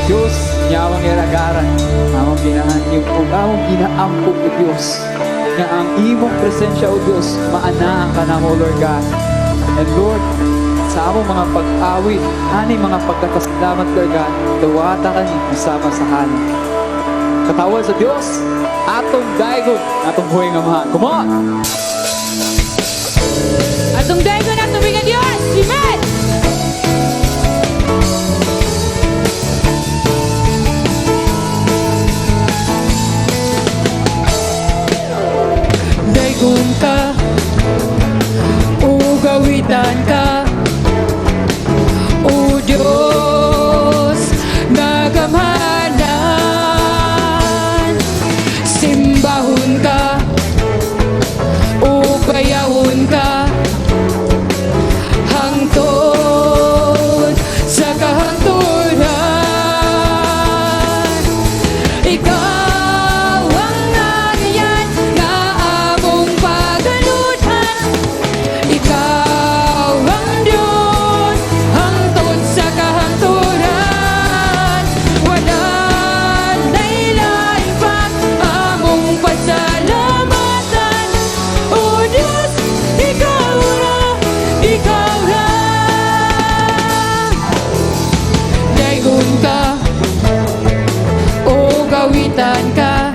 Diyos, nga among iragaran, among ginahanyo, ug among ginaampo, O Diyos, nga ang imong presensya, O Diyos, maanaa ka namo, Lord God. And Lord, sa among mga pag-awit, ani mga pagkapasalamat, Lord God, dawata kami sama sa halin. Katawhan sa Diyos, atong daygon, atong buhay nga Amahan. Come on! Atong daygon atong nga Dios. Amen. Daygon ka, ugawitan ka, O Diyos, nagamhanan. Simbahon ka, ubayawon ka, hangtod sa kahangturan. Ikaw ang nagayan nga among pagalutan. Ikaw ang Diyos hangtod sa kahangturan. Wala na'y lain pang among pasalamatan. O Diyos, ikaw ra, ikaw ra. Daygon ka, o gawitan ka,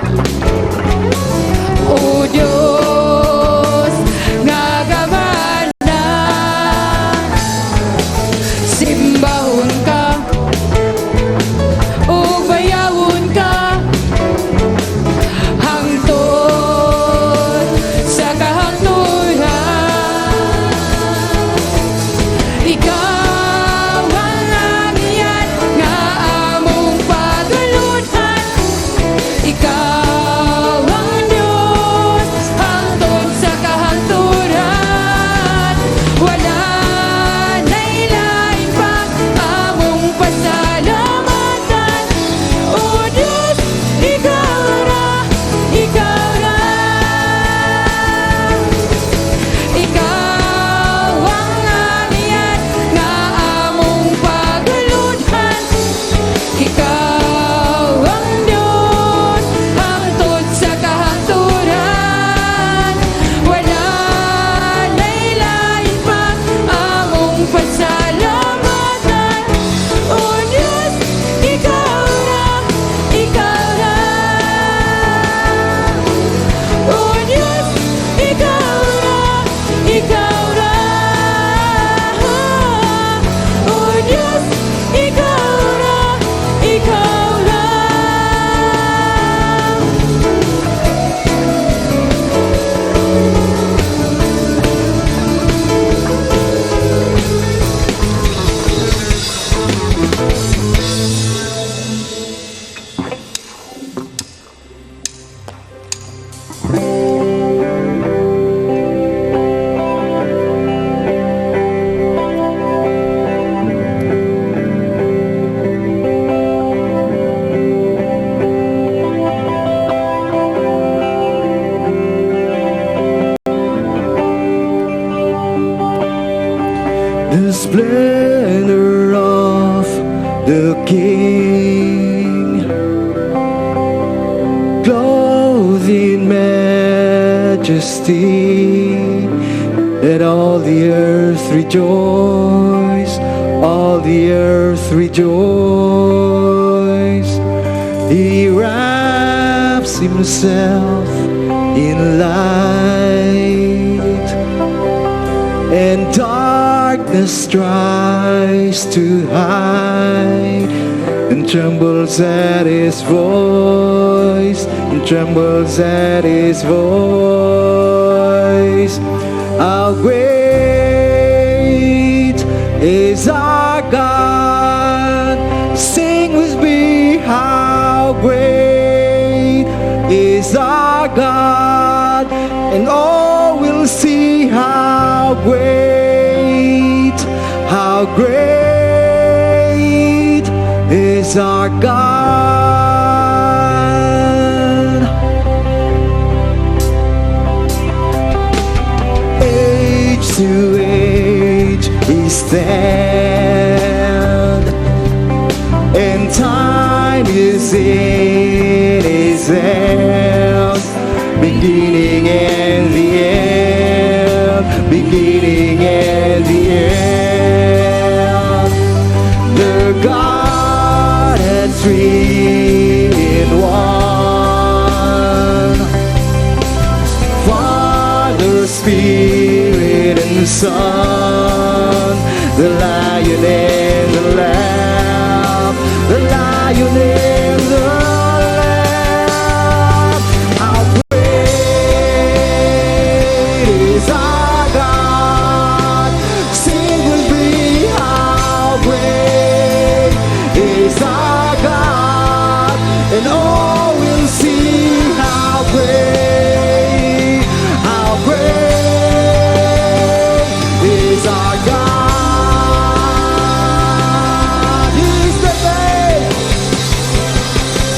O Diyos, nga gamhanan. Simbahon ka, o bayawon ka, hangtod sa kahangturan. Ikaw ang nangiyan nga among pagalutan. Ikaw ang Diyos hangtod sa kahangturan. Wala na'y lain pang among pasalamatan. O Diyos, ikaw ra, ikaw ra. Ikaw ang angiyan nga among pagalutan. Ikaw ang Diyos hangtod sa kahangturan. Wala na'y lain pang among pasalamatan. O Diyos, ikaw ra, ikaw ra. O Diyos, ikaw ra, ikaw ra. O Diyos, ikaw ra, ikaw ra. The splendor of the King, clothed in majesty, let all the earth rejoice, all the earth rejoice. He wraps himself in light, and darkness tries to hide and trembles at his voice, and trembles at his voice. How great is our God? Sing with me, how great is our God? And all will see how great is our God. Age to age he stand, and time is in His hands, beginning and the end, beginning and the end. The Godhead three in one. Father, Spirit, and Son, the Lion and the Lamb, the Lion and the Lamb. How great is our God? Sing with me, how great is our God? And all will see how great is our God. He's the name.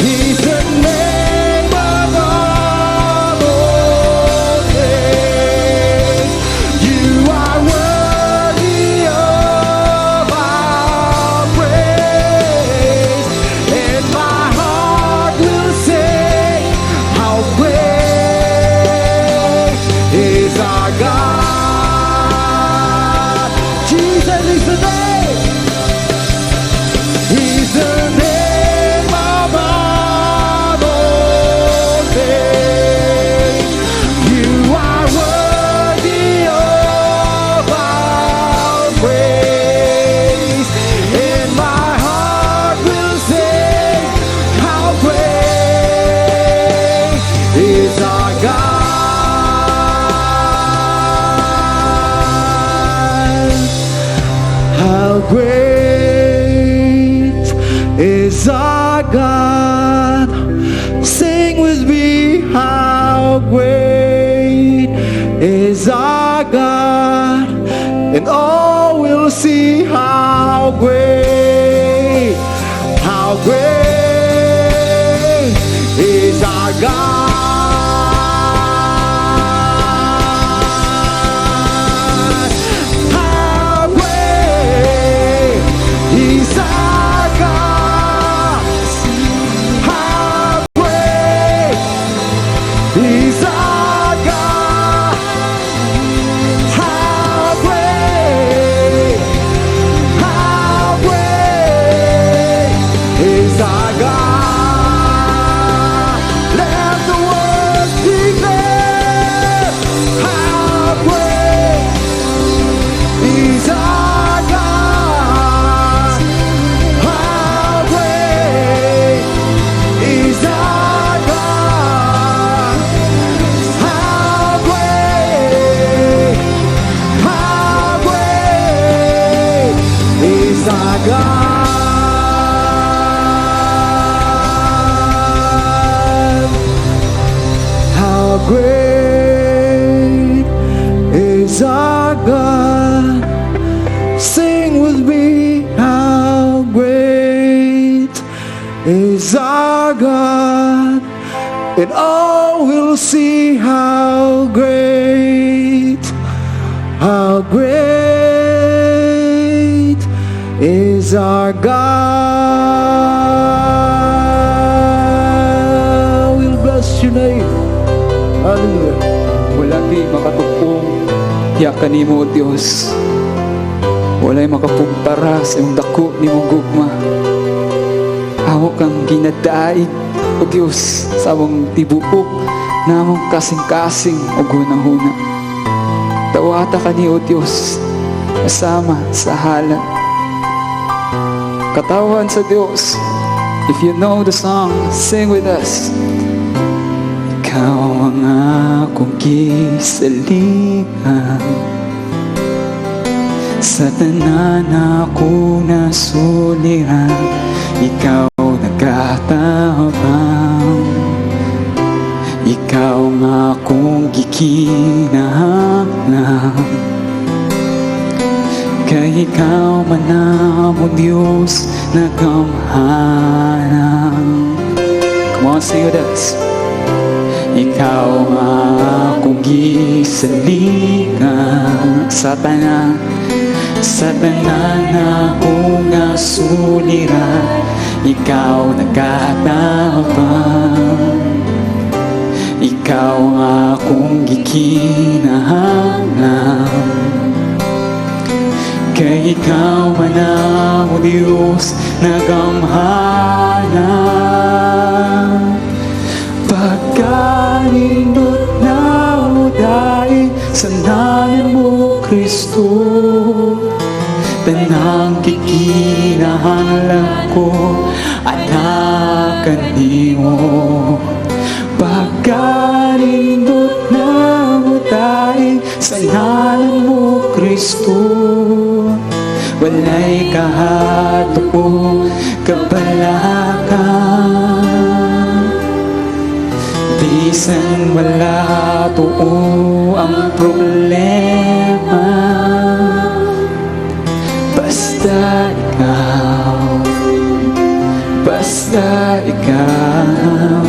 He's the name above all names. You are worthy of our praise, and my heart will sing, "How great is our God." Jesus is the name. He's the name above all names. You are worthy of our praise, and my heart will sing, "How great is our God." How great is our God? Sing with me, how great is our God? And all will see how great is our God. How great is our God? How great is our God? How great is our God? Let the world declare how great is our God. How great is our God? How great is our God? How great is our God? Sing with me, how great is our God? And all will see how great is our God. We'll bless your name. Hallelujah. Wala kay makatupong ya kanimo, O Dios. Walay makakumpara sa imong dako nimong gugma. Amo kang ginadaig, O Dios, sa among tibuok namong kasing-kasing o hunahuna. Dawata kani, O Dios, kasama sa halad. Katawhan sa Dios. If you know the song, sing with us. Ikaw ang akong gisaligan sa tanan ako nasuliran. Ikaw nagatabang. Ikaw ang akong gikinahanglan. Kay ikaw man among Diyos na gamhanan. Come on, sing with us. Ikaw ang akong gisaligan sa tanan akong nasuliran. Ikaw nagatabang. Ikaw ang akong gikinahanglan, kay ikaw man ang Diyos nagamhanan. Pagkanindot na mudaig sa ngalan mo, Kristo, tanang gikinahanglan ko, anak kanimo. Pagkanindot na mudaig sa ngalan mo, Kristo, walay kahadlok o kabalaka. Bisan wala tuo ang problema, basta ikaw, basta ikaw,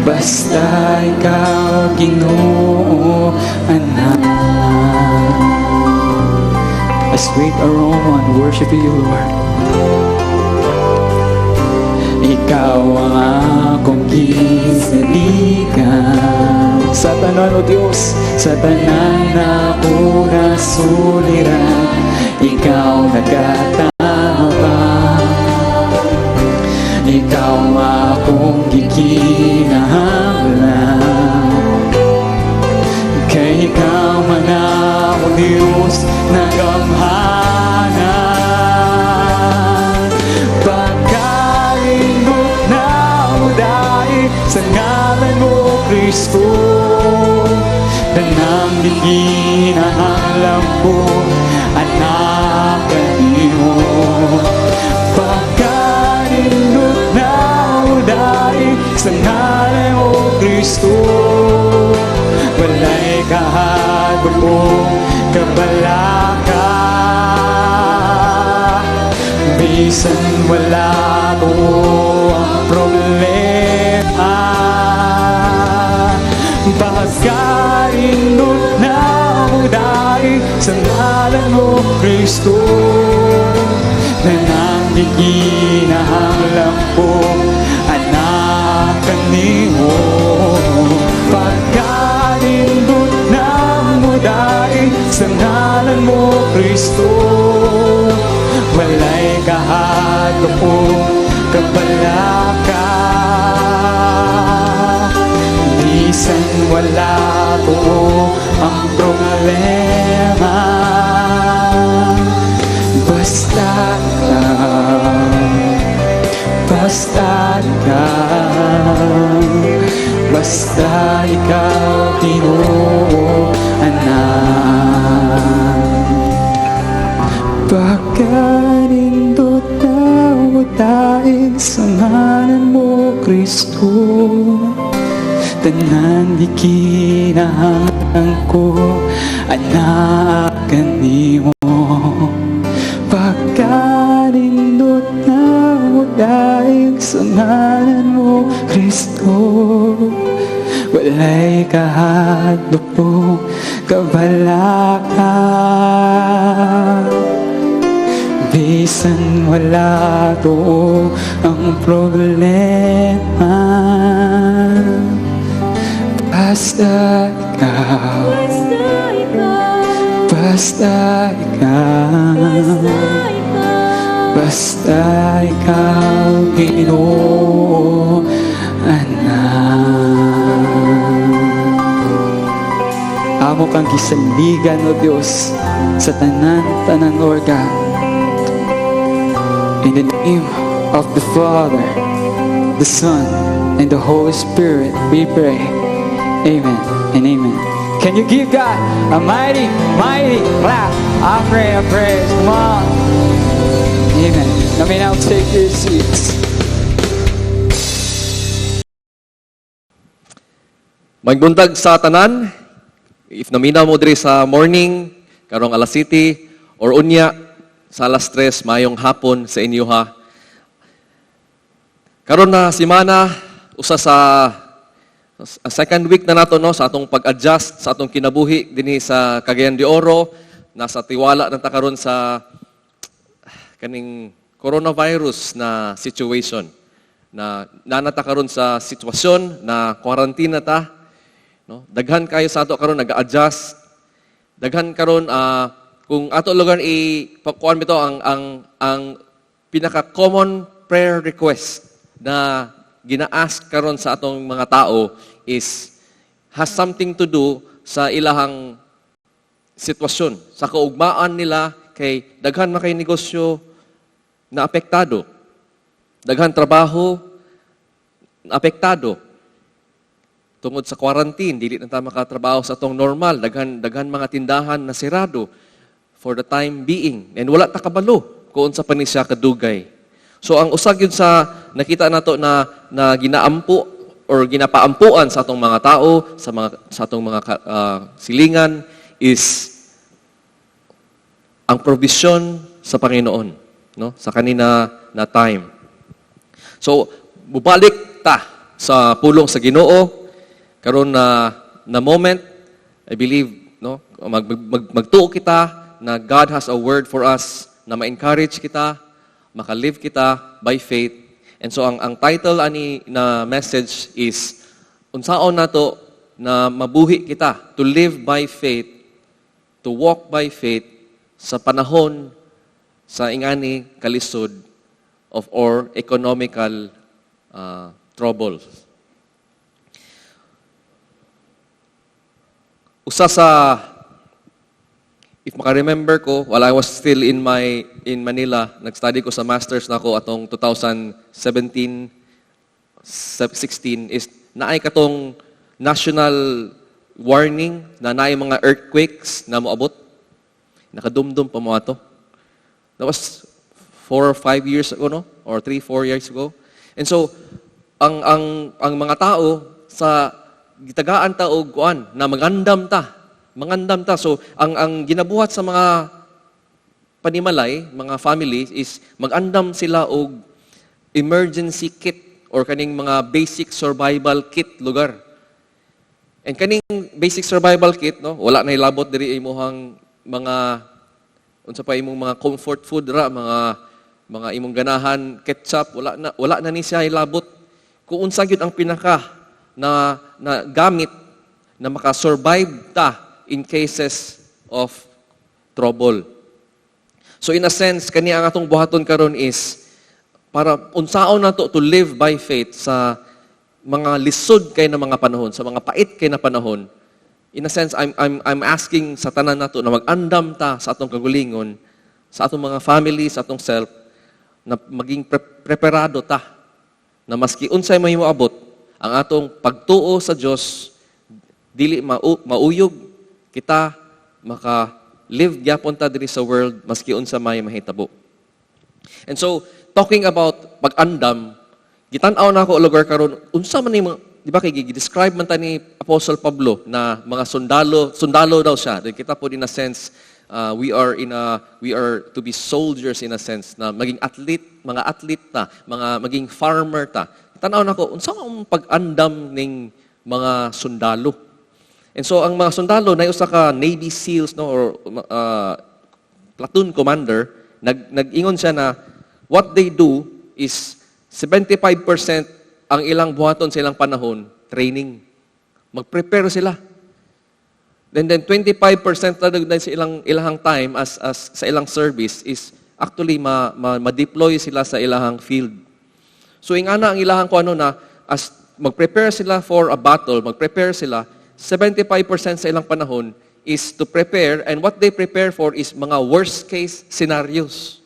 basta ikaw, Ginoo, anak. A sweet aroma and worship you, Lord. Ikaw ang akong gisaligan sa tanan, O Diyos, sa tanan na ako nasuliran. Ikaw nagatabang. Ikaw ang akong gikinahanglan, kay ikaw man ang Diyos nagamhanan. Pagkanindot na mudaig sa ngalan mo, Kristo, tanang gikinahanglan ko, anak kanimo. Pagkanindot na mudaig sa ngalan mo, Kristo, walay kahadlok o kabalaka. Bisan wala ko ang problema, pagkanindot na mudaig sa ngalan mo, Kristo, tanang gikinahanglan ko, anak kanimo. Pagkanindot na mudaig sa ngalan mo, Kristo, walay kahadlok o kabalaka. Bisan wala ko ang problema, basta ikaw, basta ikaw, basta ikaw, Ginoo, anak. Pagkanindot na mudaig sa ngalan mo, Kristo, tanan gikinahanglan ko, anak kanimo. Pagkanindot na mudaig sa ngalan mo, Kristo, walay kahadlok o kabalaka. Bisan wala to ang problema, basta ikaw, Basta ikaw, basta ikaw, basta ikaw, basta ikaw, Ginoo, anak. Amo kang gisaligan, O Diyos, sa tanan-tanan, Lord God. In the name of the Father, the Son, and the Holy Spirit, we pray. Amen and amen. Can you give God a mighty, mighty clap offering of praise? Come on. Amen. Let me now take your seats. Magbuntag sa tanan, if naminaw mo diri sa morning, karong alas 7, or unya sa alas 3, mayong hapon sa inyo ha. Karon na simana, usa sa a second week na nato, no, sa atong pag-adjust sa atong kinabuhi dinhi sa Cagayan de Oro, nasa tiwala na ta karon sa kaning coronavirus na situation na naa na ta karon sa sitwasyon na quarantine na ta, no? Daghan kayo sa ato karon nag-adjust. Daghan karon, kung ato lugar i kuan bitaw, ang pinaka common prayer request na gina-ask karon sa atong mga tao is has something to do sa ilahang sitwasyon, sa kaugmaan nila, kay daghan man kay negosyo na apektado. Daghan trabaho na apektado. Tungod sa quarantine, dili na ta makatrabaho sa atong normal. Daghan daghan mga tindahan na sirado for the time being. And wala ta kabalo kung unsa pa ni siya kadugay. So ang usa gyud sa nakita nato na na ginaampo or ginapaampuan sa atong mga tao, sa atong mga silingan is ang provision sa Panginoon, no? Sa kanina na time. So, mubalik ta sa pulong sa Ginoo karon na na moment. I believe, no, magtuo kita na God has a word for us na ma-encourage kita, maka-live kita by faith. And so ang title ani na message is unsaon nato na mabuhi kita, to live by faith, to walk by faith sa panahon sa ingani kalisod of or economical troubles. Usa sa, if maka-remember ko, while I was still in Manila, nag-study ko sa masters nako atong 2017 16, is naay katong national warning na naay mga earthquakes na moabot. Nakadumdum pa mo ato? That was 4 or 5 years ago, no? Or 3, 4 years ago. And so, ang mga tao sa gitagaan ta og kuan na magandam ta. Mangandam ta. So, ang ginabuhat sa mga panimalay, mga families, is magandam sila og emergency kit or kaning mga basic survival kit lugar. And kaning basic survival kit, no, wala na ilabot diri imuhang mga unsa pa, imong mga comfort food ra, mga imong ganahan ketchup, wala na ni siya ilabot. Kung unsa gyud ang pinaka na na gamit na maka-survive ta in cases of trouble. So in a sense, kani ang atong buhaton karon is para unsaon nato to live by faith sa mga lisod kay na mga panahon, sa mga pait kay na panahon. In a sense, I'm asking sa tanan nato na mag-andam ta sa atong kagulingon, sa atong mga family, sa atong self, na maging preparado ta na maski unsay mahimo abot, ang atong pagtuo sa Dios dili mauyog kita, maka live gyapon ta diri sa world maski unsa may mahitabo. And so, talking about pag-andam, gitan-aw na ako lugar karon unsa man ni mga, di ba kay gi-describe man ta ni Apostle Pablo na mga sundalo, sundalo daw siya. Then kita po, in a sense, we are to be soldiers, in a sense na maging athlete, mga athlete ta, mga maging farmer ta. Tan-aw nako unsa ang pag-andam ning mga sundalo. And so ang mga sundalo na usa ka Navy SEALs, no, or platoon commander, nag-ingon siya na what they do is 75% ang ilang buhaton sa ilang panahon, training. Mag-prepare sila. Then 25% na sa ilang ilahang time as sa ilang service is actually ma-deploy sila sa ilahang field. So ingana ang ilahang ko ano na as mag-prepare sila for a battle, mag-prepare sila, 75% sa ilang panahon is to prepare, and what they prepare for is mga worst case scenarios.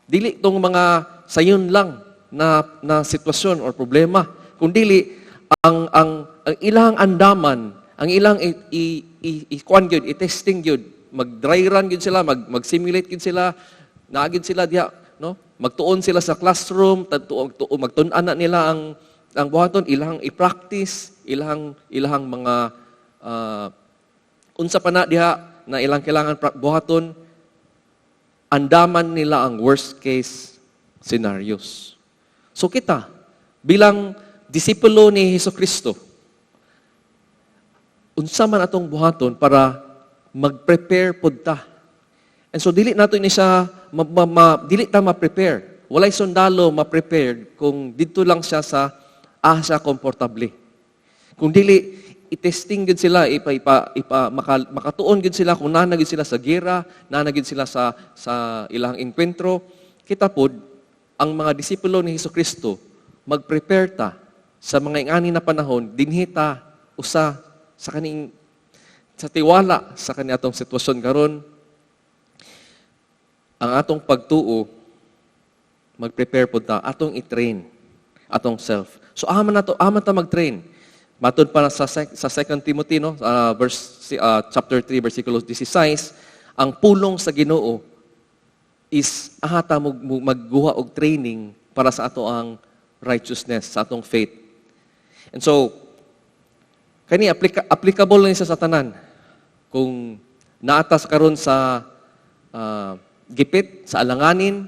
Dili tong mga sayon lang na na sitwasyon or problema, kundili ang ilang andaman, ang ilang i, i, i, i kuan gyud, i-testing gyud, mag-dry run gyud sila, mag-simulate gyud sila, naa gyud sila diha, no? Magtuon sila sa classroom, magtun-an na nila ang buhaton, ilang i-practice, ilang ilang mga unsa pa na diha na ilang kailangan buhaton, andaman nila ang worst case scenarios. So kita, bilang disipulo ni Hesus Kristo, unsa man atong buhaton para mag-prepare pod ta? And so dili nato ni siya dili ta ma-prepare. Walay sundalo ma-prepared kung didto lang siya sa siya komportable. Kung dili i-testing gyud sila, ipa ipa, ipa makatuon gyud sila kung naa na gyud sila sa gera, naa na gyud sila sa ilang enkwentro. Kita pod ang mga disipulo ni Hesukristo, mag-prepare ta sa mga ingani na panahon, dinhi ta usa sa kaning sa tiwala sa kani atong sitwasyon karon. Ang atong pagtuo, mag-prepare pod ta, atong i-train atong self. So aman nato, aman ta mag-train. Matud pa na sa 2 Timothy, no, verse chapter 3 versikulo 16, ang pulong sa Ginoo is ahata magguha og training para sa ato ang righteousness, sa atong faith. And so kani applicable lang siya sa tanan. Kung naatas karon sa gipit, sa alanganin,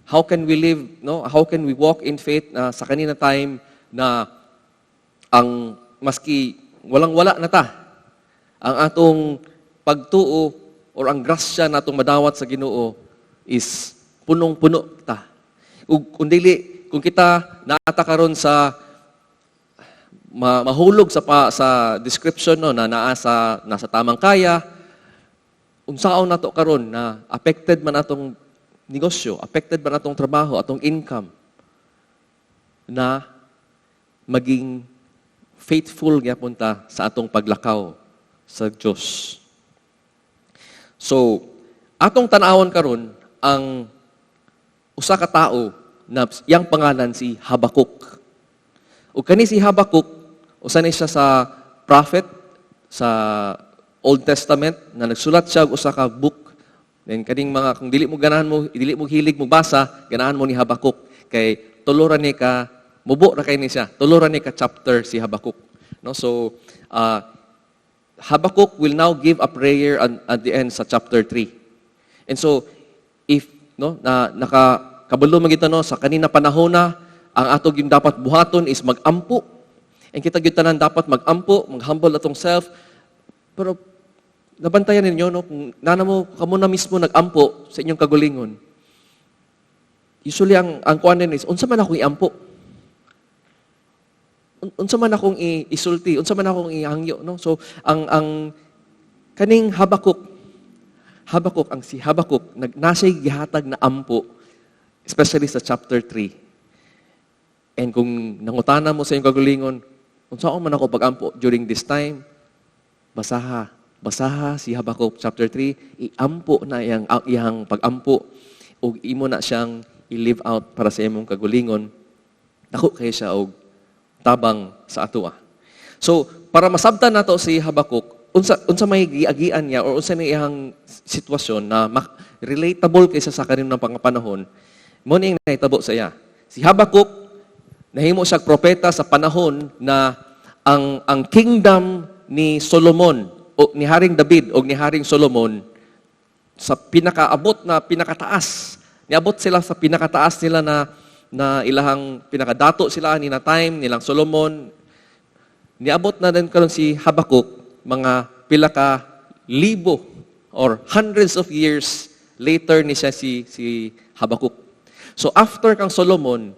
how can we live, no? How can we walk in faith na sa kanina time na ang maski walang-wala na ta, ang atong pagtuo or ang grasya na atong madawat sa Ginoo is punong-puno ta? Ug kung dili, kung kita naata karon sa mahulog sa description, no, na naa sa nasa tamang kaya, unsaon nato karon na affected man atong negosyo, affected man atong trabaho, atong income, na maging faithful gyapon ta sa atong paglakaw sa Dios? So, atong tan-awon karon ang usa ka tao na iyang pangalan si Habakuk. Ug kani si Habakuk, usa ni siya sa prophet sa Old Testament na nagsulat siya og usa ka book. Then kaning mga kung dili mo ganahan mo, dili mo hilig mo basa, ganahan mo ni Habakuk kay tulo ra ni ka mubo ra kay ni siya. Tulo ra ni ka chapter si Habakuk. No? So, Habakuk will now give a prayer at the end sa chapter 3. And so, if, no, na naka kabalo man kita, no, sa kanina panahon na ang ato yung dapat buhaton is magampo. And kita gyud tanan dapat magampo, maghumble atong self. Pero nabantayan ninyo, no, kung nana mo kamo na mismo nagampo sa inyong kagulingon. Usually ang kuan din is, unsa man akong iampo? Unsa man akong isulti, unsa man akong ihangyo, no? So ang kaning Habakuk, Habakuk ang si Habakuk nag nasay gihatag na ampo, especially sa chapter 3. And kung nangutana mo sa inyong kagulingon, unsa man ako pagampo during this time? Basaha, basaha si Habakuk chapter 3, iampo na iyang ang iyang pagampo ug imo na siyang i-live out para sa imong kagulingon. Dako kay siya og tabang sa atoa. So, para masabtan nato si Habakuk, unsa unsa may giagian niya or unsa ni iyang sitwasyon na relatable kaysa sa kaninang pangapanahon, mo ni ang nahitabo sa iya. Si Habakuk nahimo siya propeta sa panahon na ang kingdom ni Solomon o ni Haring David o ni Haring Solomon sa pinakaabot na pinakataas. Niabot sila sa pinakataas nila na na ilahang pinakadato sila ni na time nilang Solomon. Niabot na din karon si Habakuk mga pila ka libo or hundreds of years later ni siya si Habakuk. So after kang Solomon,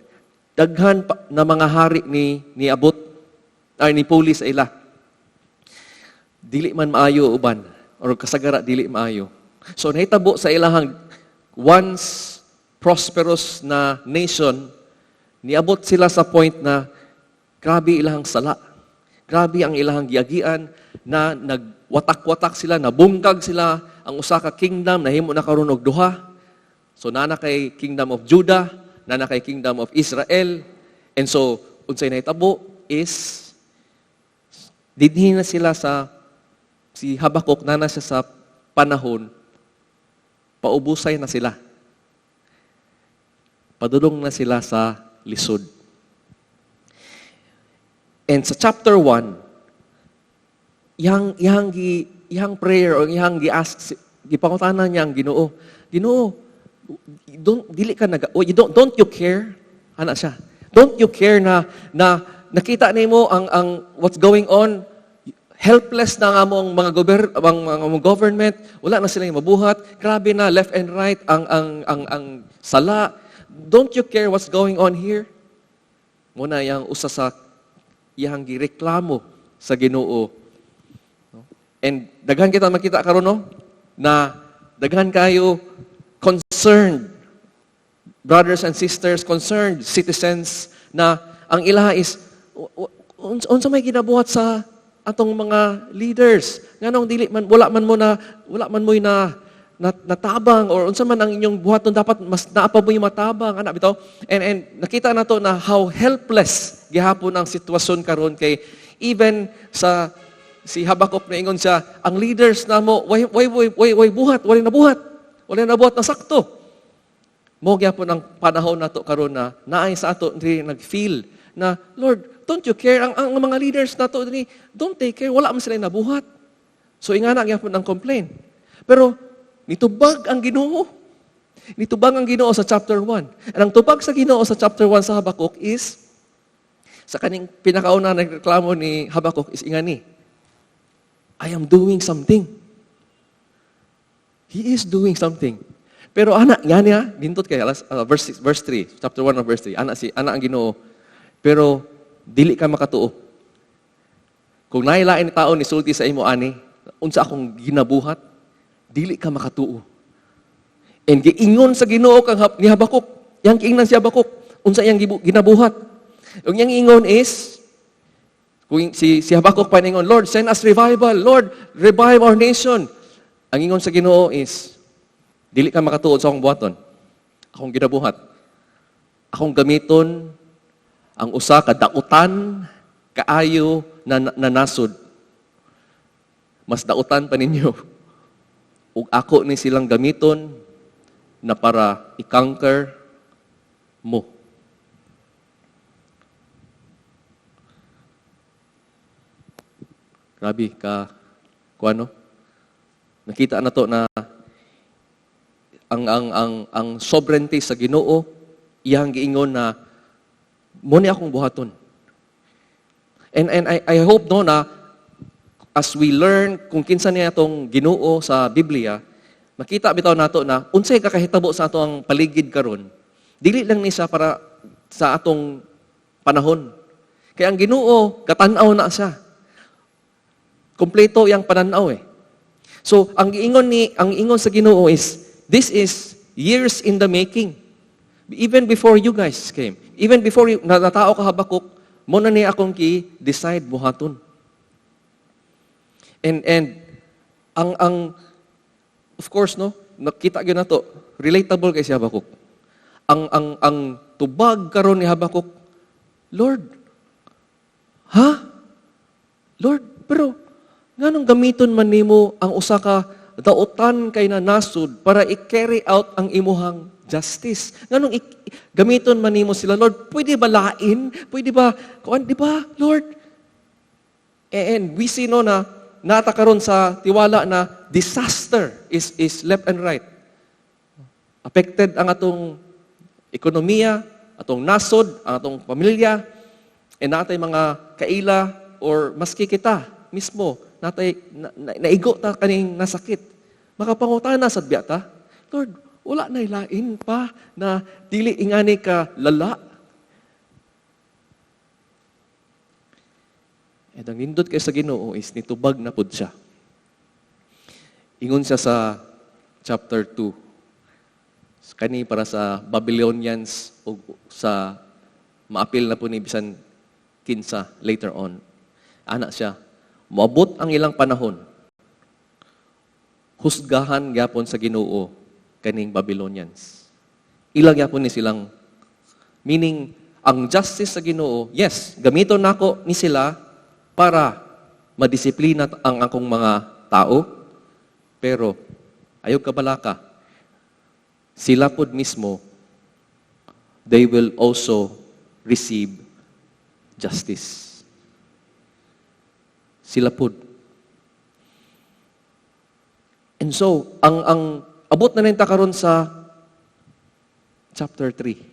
daghan pa na mga hari ni niabot ay ni puli sa ila. Dili man maayo uban or kasagara dili maayo. So nahitabo sa ilahang once prosperous na nation, niabot sila sa point na grabe ilahang sala. Grabe ang ilahang giagian na nagwatak-watak sila, nabungkag sila ang usa ka kingdom, nahimo na karon og duha. So naa na kay kingdom of Judah, naa na kay kingdom of Israel. And so unsay nahitabo is dinhi na sila sa si Habakuk na na siya sa panahon paubusay na sila. Padulong na sila sa lisod. And sa chapter 1, iyang prayer o iyang gi-ask, gipangutana niya ang Ginoo. "Ginoo, don't dili ka naga, oh, you don't you care?" Ana siya. "Don't you care na nakita nimo ang what's going on? Helpless na nga among mga ang mga government, wala na silang mabuhat. Grabe na left and right ang sala. Don't you care what's going on here? Mao na yang usa sa iyang gireklamo sa Ginoo. No? And daghan kita makita karon, no, na daghan kayo concerned brothers and sisters, concerned citizens na ang ilaha is unsa may ginabuhat sa atong mga leaders, nganong dili man wala man mo na natabang or unsa man ang inyong buhaton, dapat mas naa pa mo yung matabang ana bitaw. And nakita nato na how helpless gihapon ang sitwasyon karon, kay even sa si Habakuk na ingon siya, ang leaders namo way buhat, wala nabuhat na sakto. Mo gyapon ang panahon nato karon na naay sa ato diri nag-feel na, "Lord, don't you care? Ang mga leaders nato diri, don't take care, wala man sila nabuhat." So ingana gyapon ang complain. Pero nitubag ang Ginoo. Nitubag ang Ginoo sa chapter 1. And ang tubag sa Ginoo sa chapter 1 sa Habakuk is sa kaning pinakauna nagreklamo ni Habakuk is ingani, "I am doing something." He is doing something. Pero ana, nga niya, nindot kay alas, verse 6, verse 3, chapter 1 of verse 3. Ana ang Ginoo. "Pero dili ka makatuo. Kung nailain tao ni sulti sa imo ani, unsa akong ginabuhat, dili ka makatuo." And giingon sa Ginoo kang ni Habakuk. Yang giingnan si Habakuk, unsa iyang ginabuhat. Ang iyang ingon is kung si Habakuk paningon, "Lord, send us revival. Lord, revive our nation." Ang ingon sa Ginoo is, "Dili ka makatuod sa akong buhaton. Akong ginabuhat. Akong gamiton ang usa ka dautan kaayo na nasod. Mas dautan pa ninyo. Ug ako ni silang gamiton na para i-conquer mo." Grabe ka kuano. Nakita na to na ang sovereignty sa Ginoo, iyang giingon na mo ni akong buhaton. And I hope, no, na as we learn kung kinsa niya atong Ginoo sa Biblia, makita bitaw nato na unsay kakahitabo sa ato ang paligid karon. Dili lang ni siya para sa atong panahon. Kaya ang Ginoo gatan-aw na siya. Kompleto yang pananaw eh. So, ang ingon sa Ginoo is this is years in the making. Even before you guys came, even before you, na natao ka, Habakuk, mo na niya akong ki-decide buhaton. And ang of course, no, nakita gyud nato relatable kay si Habakuk. Ang tubag karon ni Habakuk, "Lord, ha? Lord, pero nganong gamiton man nimo ang usa ka dautan kay na nasod para i-carry out ang imuhang justice? Nganong gamiton man nimo sila, Lord? Pwede ba lain? Pwede ba, kuan, di ba, Lord?" And we see, no, na nata karon sa tiwala na disaster is left and right. Affected ang atong ekonomiya, atong nasod, ang atong pamilya, and natay mga kaila or maski kita mismo, natay naigo ta kaning nasakit. Makapangutana sad biya ta, "Lord, wala na lain pa na dili ingani ka lala?" And ang nindot kay sa Ginoo is nitubag na pud siya. Ingon siya sa chapter 2. Kani para sa Babylonians o sa maapil na po ni bisan kinsa later on. Ana siya, "Moabot ang ilang panahon. Husgahan gyapon sa Ginoo kaning Babylonians." Ilang gyapon ni silang, meaning ang justice sa Ginoo, yes, gamiton nako ni sila para madisiplina ang akong mga tao, pero ayaw kabalaka, sila pod mismo, they will also receive justice. Sila pod. And so, ang abot na ninta karon sa chapter 3,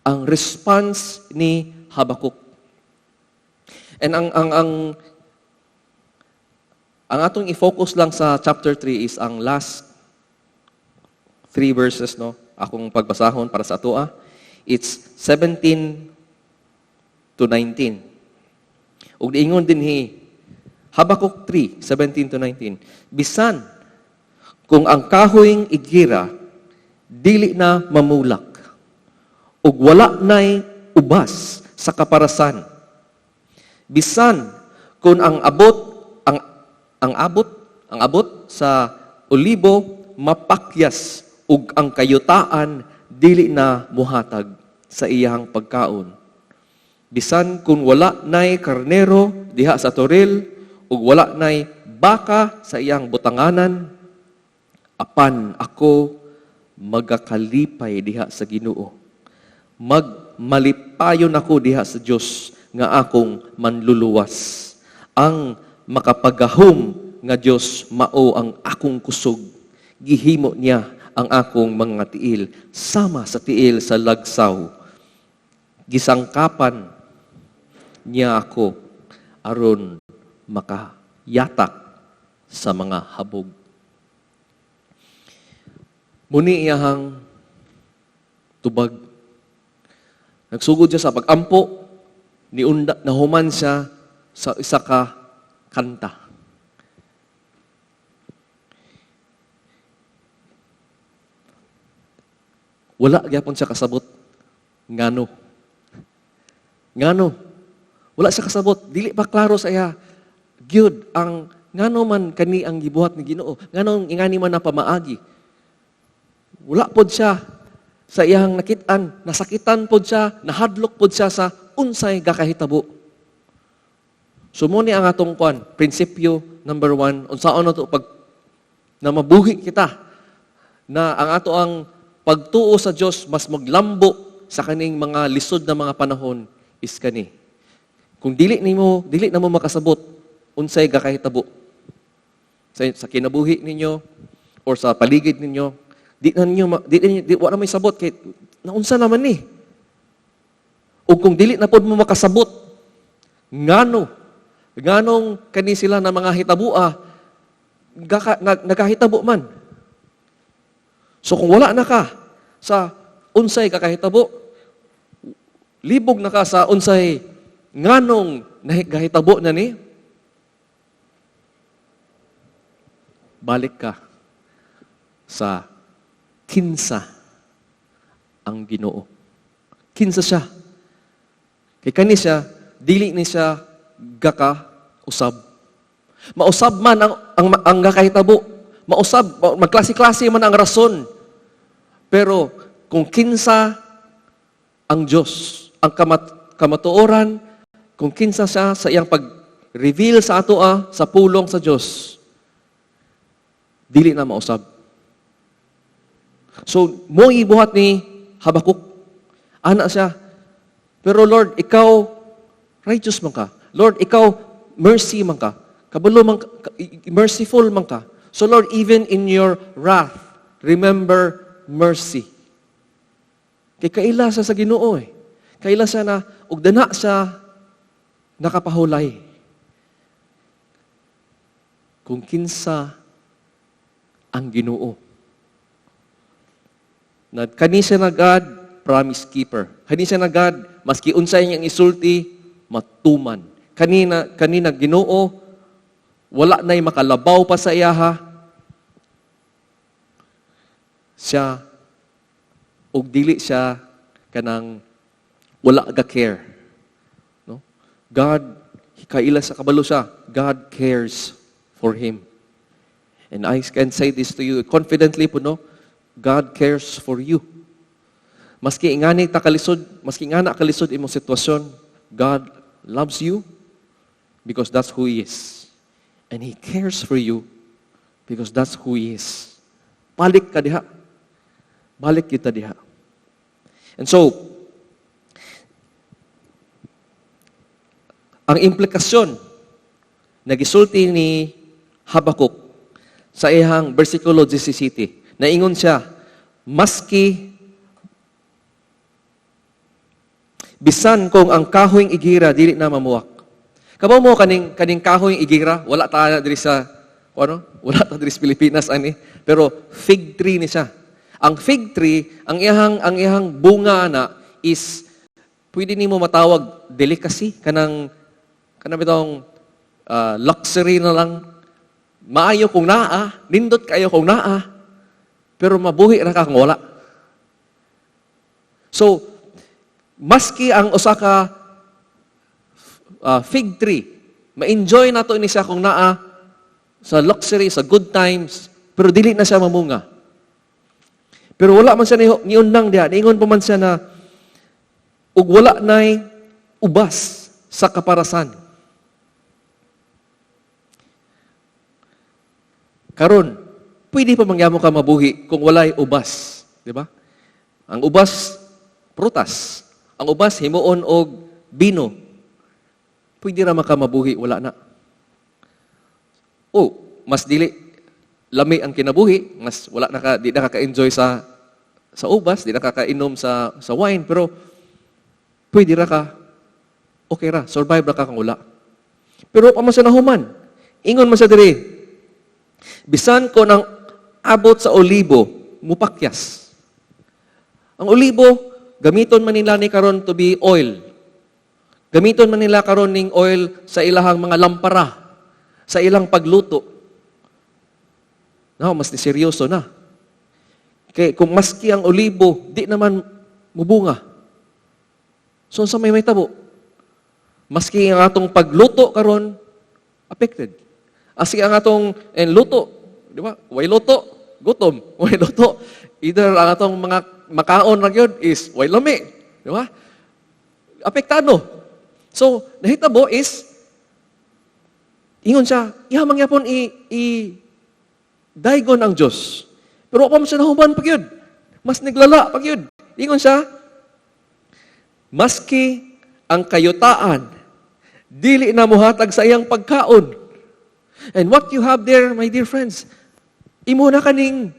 ang response ni Habakuk. And ang Ang atong i-focus lang sa chapter 3 is ang last three verses, no? Akong pagbasahon para sa atoa. It's 17 to 19. Ug diingon dinhi, Habakkuk 3, 17 to 19. "Bisan kung ang kahoyng igira dili na mamulak ug wala nay ubas sa kaparasan. Bisan kung ang abot sa olibo mapakyas ug ang kayutaan dili na muhatag sa iyang pagkaon. Bisan kung wala nay karnero diha sa toril ug wala nay baka sa iyang butanganan, apan ako magakalipay diha sa Ginoo. Magmalipayon ako diha sa Dios nga akong manluluwas. Ang makapagahom nga Dios mao ang akong kusog. Gihimo niya ang akong mga tiil sama sa tiil sa lagsaw. Gisangkapan niya ako aron makayatak sa mga habog." Muni iyahang tubag. Nagsugod siya sa pagampo, niunda, nahuman siya sa isa ka kanta. Wala gyapon siya kasabot ngano. Ngano? Wala siya kasabot, dili pa klaro sa iya. Gyud ang ngano man kani ang gibuhat ni Ginoo, ngano ingani man na pamaagi. Wala pod siya sa iyang nakit-an, nasakitan pod siya, nahadlok pod siya sa unsay gakahitabo. So mo ni ang atong kwan, prinsipyo number 1, unsaon na to pag na mabuhi kita na ang ato ang pagtuo sa Dios mas maglambo sa kaning mga lisod na mga panahon is kani. Kung dili nimo, dili na mo makasabot unsay gakahitabo sa kinabuhi ninyo or sa paligid ninyo, di na ninyo di, di, di wa na may sabot kay naunsa naman ni. Ug kung dili na pod mo makasabot ngano nganong kani sila na mga hitabua nagahitabo man. So kung wala na ka sa unsay kakahitabo, libog na ka sa unsay nganong nagahitabo na ni, balik ka sa kinsa ang Ginoo. Kinsa siya. Kay kani siya, dili ni siya gaka usab. Mausab man ang gakahitabo. Mausab, magklase-klase man ang rason. Pero kung kinsa ang Diyos, ang kamatuoran, kung kinsa siya sa iyang pag-reveal sa atoa, sa pulong sa Diyos, dili na mausab. So, mo ibuhat ni Habakuk. Ana siya. "Pero Lord, ikaw, righteous man ka. Lord, ikaw, mercy man ka. Kabalo man ka, merciful man ka. So Lord, even in your wrath, remember mercy." Kay kaila siya sa Ginoo eh. Kaila siya na, ug dana siya nakapahulay. Kung kinsa ang Ginoo. Na kani siya na God, promise keeper. Kani siya na God, maski unsay niyang isulti, matuman. Kanina Ginoo, wala na'y makalabaw pa sa iyaha. Siya, og dili siya kanang wala ga care. No? God, kaila sa kabalo siya, God cares for him. And I can say this to you confidently po, no? God cares for you. Maski ingani ta kalisod, maski ingana kalisod imong sitwasyon, God loves you because that's who He is. And He cares for you because that's who He is. Balik ka diha. Balik kita diha. And so, ang implikasyon nagisulti ni Habakuk sa iyang versikulo 17, naingon siya, maski bisan kung ang kahoyng igira dili na mamuwak. Kabaw mo kaning kahoyng igira, wala ta diri sa Kung ano? Wala ta diri sa Pilipinas ani, pero fig tree ni siya. Ang fig tree, ang iyang bunga na is pwede nimo matawag delicacy, kanang kanang bitong luxury na lang. Maayo kung naa, nindot kayo kung naa, pero mabuhi ra ka kung wala. So, maski ang usa ka fig tree, ma-enjoy nato ni siya kung naa sa luxury, sa good times, pero dili na siya mamunga. Pero wala man siya niundang diha, niingon pa man siya na ug wala nay ubas sa kaparasan. Karon, pwede pa mangyamo ka mabuhi kung walay ubas, di ba? Ang ubas, prutas. Ang ubas, himuon og bino. Pwede ra makamabuhi, wala na. Oh, mas dili lami ang kinabuhi, mas wala na ka, di na ka ka-enjoy sa ubas, di na ka kainom sa wine, pero pwede ra ka, okay ra, survive ra ka kung wala. Pero pa man siya nahuman. Ingon man siya diri, bisan kon ang abot sa olibo, mupakyas. Ang olibo, gamiton man nila ni karon to be oil. Gamiton man nila karon ning oil sa ilahang mga lampara, sa ilang pagluto. Now, mas ni seryoso na. Kay kung maski ang olibo, di naman mubunga. So, sa may tabo? Maski ang atong pagluto karon affected. Maski ang atong luto, di ba? Way luto, gutom. Way luto. Either ang atong mga makaon ra gyud is way lami, di ba? Apektado. So, nahitabo is ingon siya, iha mangyapon i daygon ang Diyos. Pero pa mo siya nahuman pa gyud. Mas naglala pa gyud. Ingon siya, maski ang kayutaan, dili na muhatag sa iyang pagkaon. And what you have there, my dear friends, imo na kaning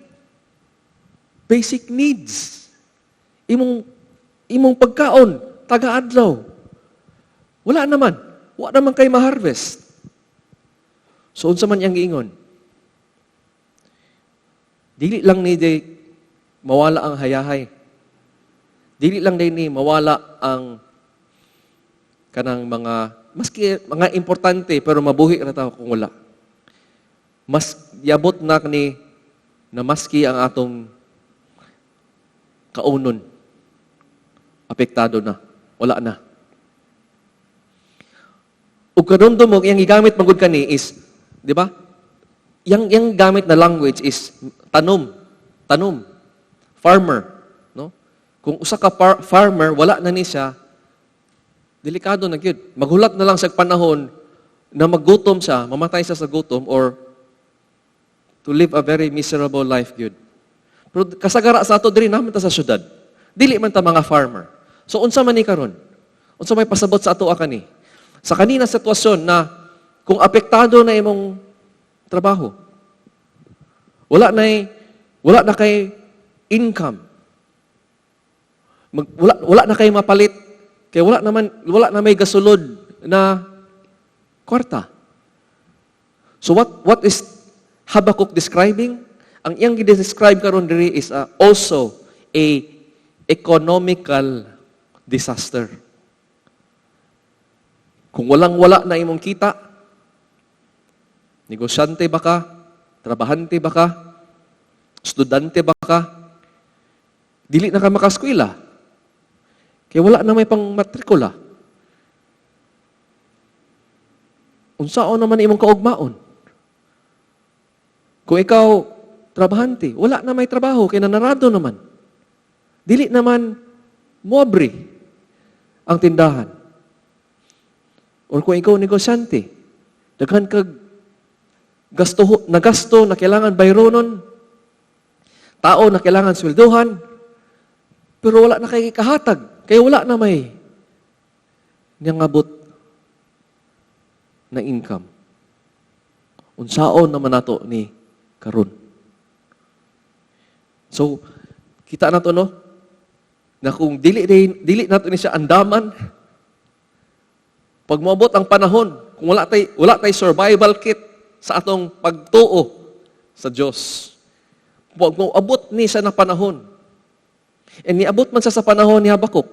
basic needs. Imong pagkaon, taga-adlaw. Wala naman. Wala naman kay ma-harvest. So, unsa man iyang giingon? Dili lang ni day mawala ang hayahay. Dili lang day ni mawala ang kanang mga maski mga importante, pero mabuhi ra ta kung wala. Mas yabot na ni na maski ang atong kaunon apektado na, wala na. Ug kadumdum mo, iyang gigamit magud kani is, di ba? Yang gamit na language is tanom, tanom, farmer, no? Kung usa ka farmer wala na ni siya, delikado na gyud. Maghulat na lang sa panahon na maggutom siya, mamatay siya sa gutom or to live a very miserable life gyud. Pero kasagara sa ato diri naman ta sa syudad. Dili man ta mga farmer. So unsa man ni karon? Unsa may pasabot sa ato kani? Sa kanina sitwasyon na kung apektado na imong trabaho, wala na kay income. Wala na kay mapalit kay wala naman, wala na may gasulod na kwarta. So what is Habakkuk describing? Ang iyang gi-describe karon diri is also a economical disaster. Kung walang-wala na imong kita, negosyante ba ka? Trabahante ba ka? Estudyante ba ka? Dili na ka makaskwela. Kaya wala na may pang matrikula. Unsaon naman imong kaugmaon? Kung ikaw, trabahante, wala na may trabaho, kay nanarado naman. Dili naman moabri ang tindahan. Or kung ikaw negosyante, daghan kag gasto, nagasto na kailangan bayronon, tao na kailangan sweldohan, pero wala na kay kahatag, kay wala na may nangabot na income. Unsaon naman nato ni karon? So, kita na to, no? Na kung dili nato ni siya andaman, pag moabot ang panahon, kung wala tay survival kit sa atong pagtuo sa Dios. Moabot ni sa na panahon. And niabot man sa panahon ni Habakuk.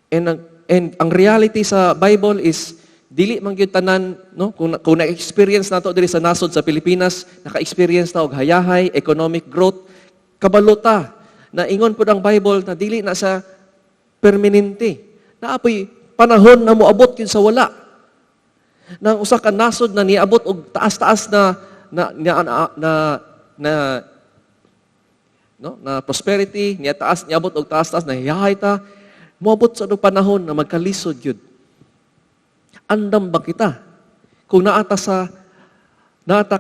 And ang reality sa Bible is dili man gyud tanan, no, kung na-experience nato diri sa nasod sa Pilipinas, naka-experience ta og hayahay economic growth, kabalo ta na ingon pud ang Bible na dili na sa permanente. Naa poy panahon na moabot gyud sa wala. Na ang usa ka nasod na niabot og taas-taas na, no, na prosperity, niya taas, niabot og taas-taas na hayahay ta, moabot sa panahon na magkalisod gyud. Andam ba kita? Kung naata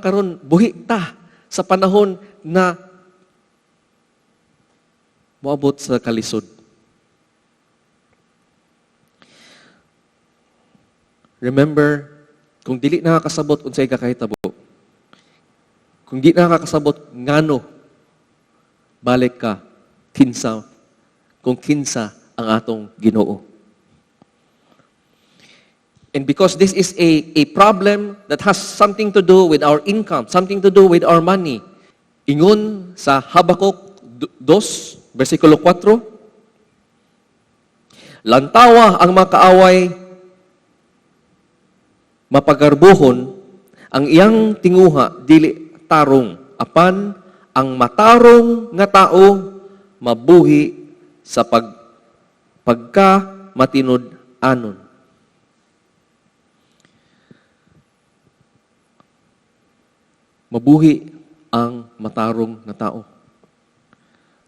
karon, buhi ta sa panahon na moabot sa kalisod. Remember, kung dili nakakasabot unsay kakahitabo, kung di nakakasabot ngano, balik ka kinsa kung kinsa ang atong Ginoo. And because this is a problem that has something to do with our income, something to do with our money, ingon sa Habakuk 2, versikulo 4, "Lantawa ang mga kaaway, mapagarbuhon, ang iyang tinguha dili tarong, apan ang matarong nga tao mabuhi sa pagka matinud-anon." Mabuhi ang matarong na tao.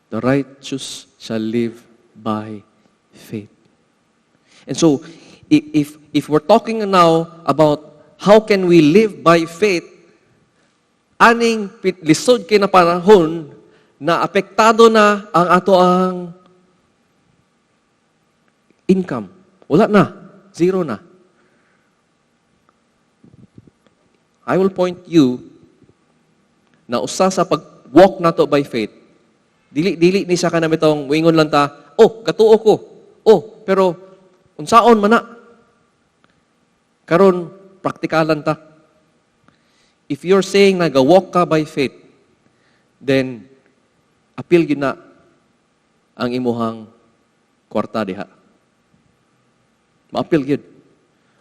The righteous shall live by faith. And so, if we're talking now about how can we live by faith, aning lisod kay na panahon na apektado na ang ato ang income. Wala na. Zero na. I will point you na usa sa pag-walk nato by faith, dili dili ni siya kanang itong wingon lang ta, "Oh, katuo ko. Oh, pero unsaon man na?" Karon praktikalan ta. If you're saying naga-walk ka by faith, then apil gyud na ang imuhang kwarta diha. Maapil gyud.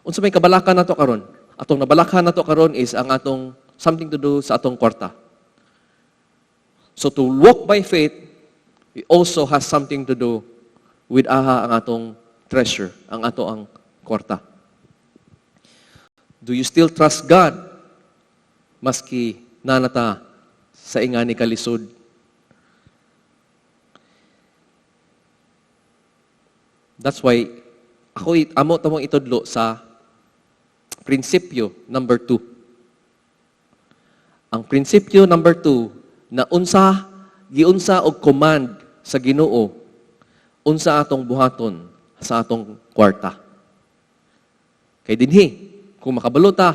Unsa may kabalakan nato karon? Atong nabalakan nato karon is ang atong something to do sa atong kwarta. So to walk by faith, it also has something to do with aha ang atong treasure, ang ato ang kwarta. Do you still trust God maski nanata sa ingani kalisod? That's why ako amo tamong itudlo sa prinsipyo number 2. Ang prinsipyo number 2 na unsa giunsa og command sa Ginoo unsa atong buhaton sa atong kwarta. Kay dinhi kung makabalo ta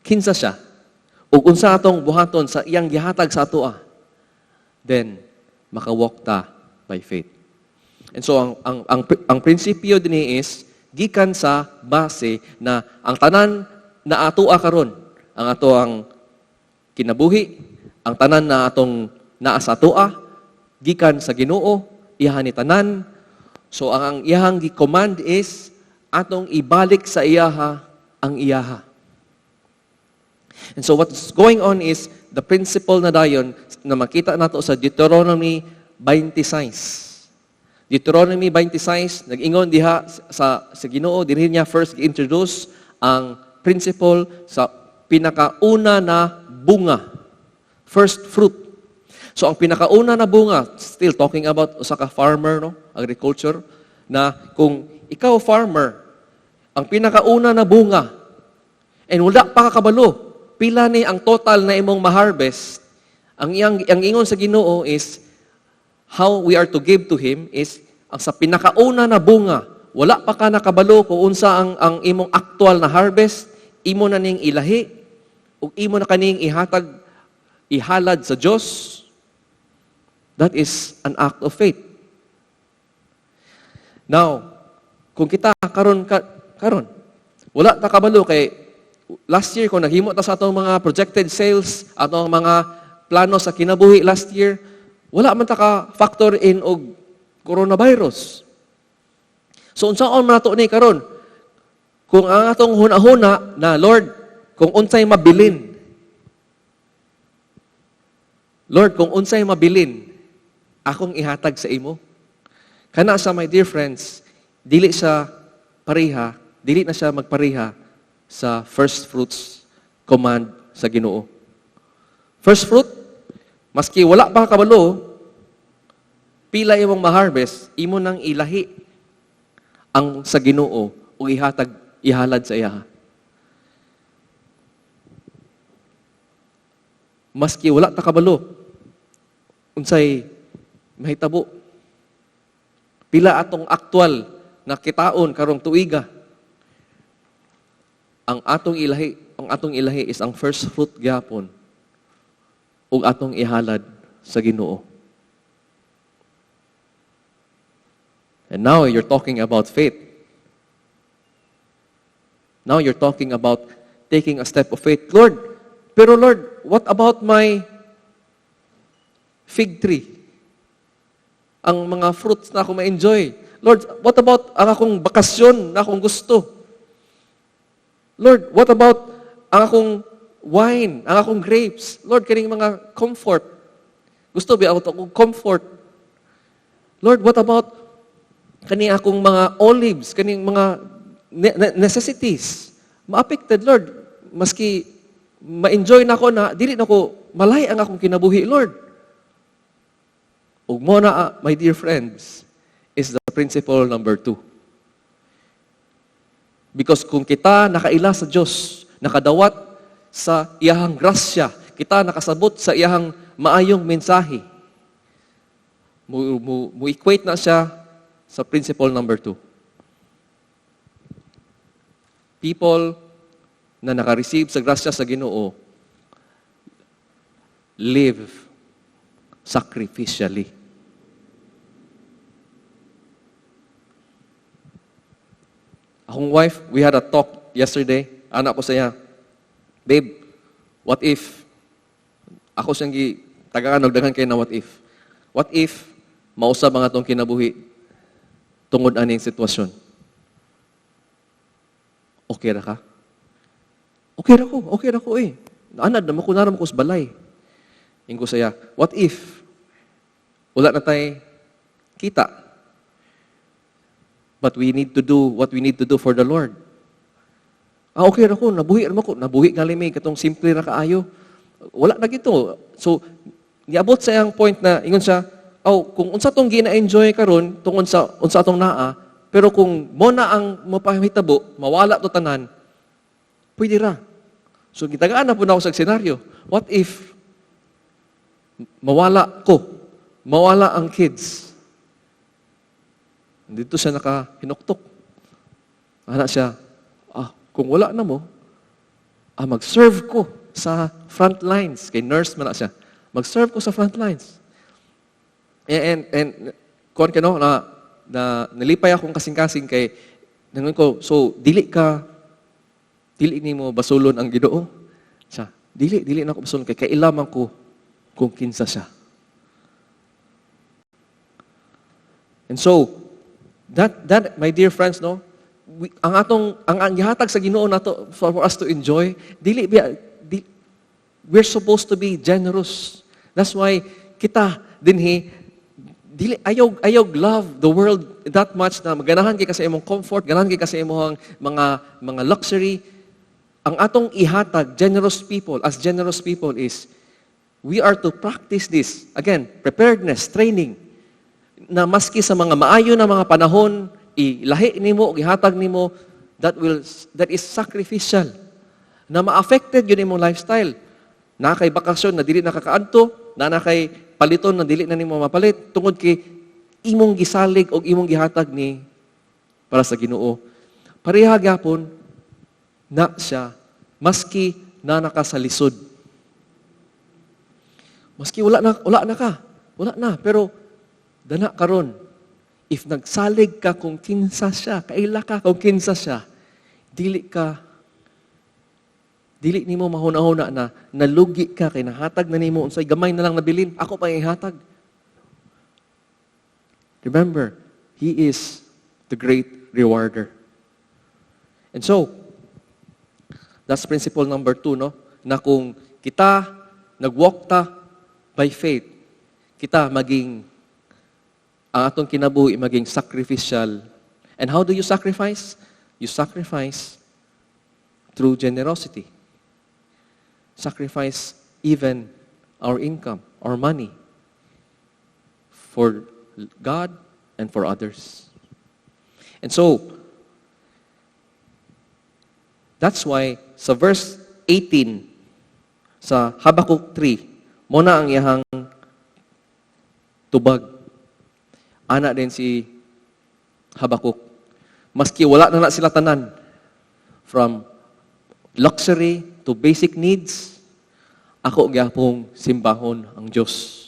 kinsa siya ug unsa atong buhaton sa iyang gihatag sa atoa, then makawalk ta by faith. And so ang prinsipyo dinhi is gikan sa base na ang tanan na atoa karon, ang ato ang kinabuhi, ang tanan na atong naa sa atoa, gikan sa Ginoo, iyahan ni tanan. So ang iyahang gi-command is atong ibalik sa iyaha ang iyaha. And so what's going on is the principle na dayon na makita nato sa Deuteronomy 26. Deuteronomy 26, nag-ingon diha sa Ginoo, dinhi niya first gi-introduce ang principle sa pinakauna na bunga, first fruit. So ang pinakauna na bunga, still talking about usa ka farmer, no, agriculture, na kung ikaw farmer, ang pinakauna na bunga, and wala pa ka kabalo, pila ni ang total na imong ma-harvest, ang ingon sa Ginoo is how we are to give to Him is ang sa pinakauna na bunga, wala pa ka nakabalo kung unsa ang imong actual na harvest, imo na ning ilahi, ug imo na kaning ihatag, ihalad sa Dios. That is an act of faith. Now, kung kita karon, Wala ta kabalo kay last year kung naghimo ta sa atong mga projected sales, atong mga plano sa kinabuhi last year, wala man ta ka factor in og coronavirus. So unsaon man nato ni karon? Kung ang atong huna-huna na, "Lord, kung unsay mabilin. Lord, kung unsay mabilin, akong ihatag sa imo." Kana sa, my dear friends, dili siya pareha, dili na siya magpareha sa first fruits command sa Ginoo. First fruit, maski wala pa kabalo, pila imong ma-harvest, imo nang ilahi ang sa Ginoo o ihatag, ihalad sa iya. Maski wala ta kabalo, unsay mahitabo. Pila atong aktual na kitaon karong tuiga. Ang atong ilahi is ang first fruit gyapon ug atong ihalad sa Ginoo. And now you're talking about faith. Now you're talking about taking a step of faith. "Lord, pero Lord, what about my fig tree? Ang mga fruits na ako ma-enjoy. Lord, what about ang akong bakasyon na akong gusto? Lord, what about ang akong wine, ang akong grapes? Lord, kaning mga comfort. Gusto ba ako akong comfort? Lord, what about kani akong mga olives, kaning mga necessities? Ma-affected, Lord. Maski ma-enjoy na ako na, dili na ko malay ang akong kinabuhi, Lord." Ug mo na, my dear friends, is the principle number 2. Because kung kita nakaila sa Diyos, nakadawat sa iyahang grasya, kita nakasabot sa iyahang maayong mensahe, mu equate na siya sa principle number 2. People na naka-receive sa grasya sa Ginoo live sacrificially. Akong wife, we had a talk yesterday. Ana ko sa iya, "Babe, what if," ako siyang gi, tagaan og daghan kay na what if. "What if, mausab ang atong kinabuhi tungod aning sitwasyon? Okay ra ka?" "Okay ra ko, okay ra ko eh. Anad naman ko, naram ko sa balay." Ingon ko sa iya, "What if, wala na tay kita? But we need to do what we need to do for the Lord." "Ah, okay ra ko, nabuhi ra ko, nabuhi nga may katong simple ra kaayo. Wala na gito." So, niabot sa iyang point na, ingon siya, "Oh, kung unsa tong gina-enjoy karon tungod sa unsa atong naa, pero kung mo na ang mapahitabo, mawala to tanan, pwede ra." So, gitagaan na po na ako sa senaryo. What if mawala ko, mawala ang kids? Dito siya nakahinuktok. Ana siya, "Kung wala na mo, mag-serve ko sa front lines." Kay nurse man na siya. "Mag-serve ko sa front lines." And kuan ka no, na nalipay akong kasing-kasing kay, nangon ko, "So, dili nimo basulon ang Ginoo?" Siya, "Dili, dili na ako basulon kay kaila man ko kung kinsa siya." And so, that, my dear friends, no, we, ang atong, ang gihatag sa Ginoo nato for us to enjoy, dili, di, we're supposed to be generous. That's why kita dinhi dili ayaw love the world that much na ganahan kay ka sa imong comfort, ganahan kay ka sa imong mga luxury. Ang atong ihatag, generous people, as generous people is, we are to practice this. Again, preparedness, training, na maski sa mga maayo na mga panahon, ilahi nimo, ihatag nimo, that is sacrificial. Na ma-affected yun imong lifestyle. Na kay bakasyon na dili nakakaadto, na kay paliton na dili na nimo mapalit, tungod kay imong gisalig og imong gihatag ni para sa Ginoo. Pareha gyapon na siya maski na nakasalisod. Maski wala na ka, wala na, pero dana karon if nagsalig ka kung kinsa siya, kaila ka kung kinsa siya, Dili nimo mahuna-huna na nalugi ka kay nahatag na nimo unsay gamay na lang nabilin, ako pa ihatag. Remember, He is the great rewarder. And so, that's principle number 2, no? Na kung kita nag-walk ta by faith, kita maging, ang atong kinabuhi maging sacrificial. And how do you sacrifice? You sacrifice through generosity. Sacrifice even our income, our money, for God and for others. And so, that's why sa verse 18 sa Habakkuk 3, mao na ang iyahang tubag. Ana din si Habakkuk. Maski wala na na sila tanan, from luxury to basic needs, ako gyapong simbahon ang Diyos.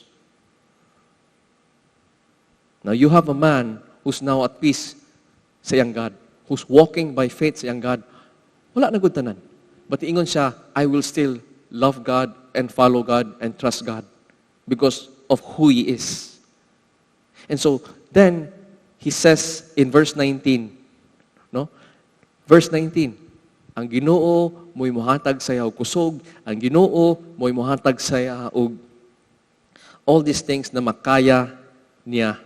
Now you have a man who's now at peace sa iyang God, who's walking by faith sa iyang God. Wala na gud tanan. But ingon siya, "I will still love God and follow God and trust God because of who He is." And so, then, he says in verse 19, no? Verse 19, ang Ginoo mo'y muhatag sa iya og kusog, ang Ginoo mo'y muhatag sa iya og all these things na makaya niya.